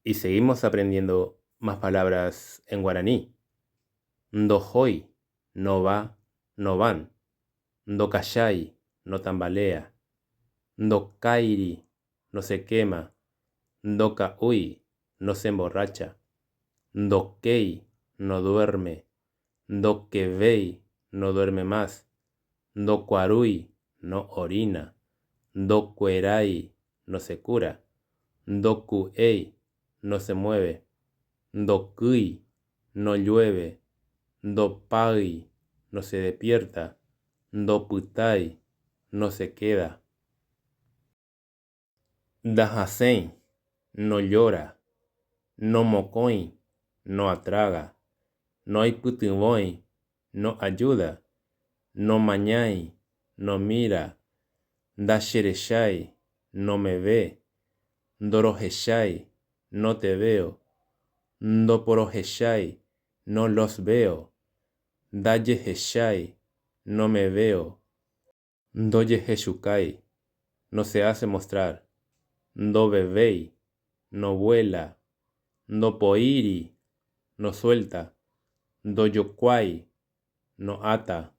Y seguimos aprendiendo más palabras en guaraní. Ndohói, no va, no van. Ndokachái, no tambalea. Ndokáiri, no se quema. Ndoka'úi, no se emborracha. Ndokéi, no duerme. Ndokevéi, no duerme más. Ndokuarúi, no orina. Ndokuerái, no se cura. Ndoku'éi, no se mueve. Ndokýi, no llueve. Ndopáy, no se despierta. Ndopytái, no se queda. Ndahasẽi, no llora. Nomokõi, no atraga. Noipytyvõi, no ayuda. Nomañái, no mira. Ndacherechái, no me ve. Ndorohechái, no te veo. Ndoporohechái, no los veo. Ndajehechái, no me veo. Ndojehechukái, no se hace mostrar. Ndovevéi, no vuela. Ndopoíri, no suelta. Ndojokuái, no ata.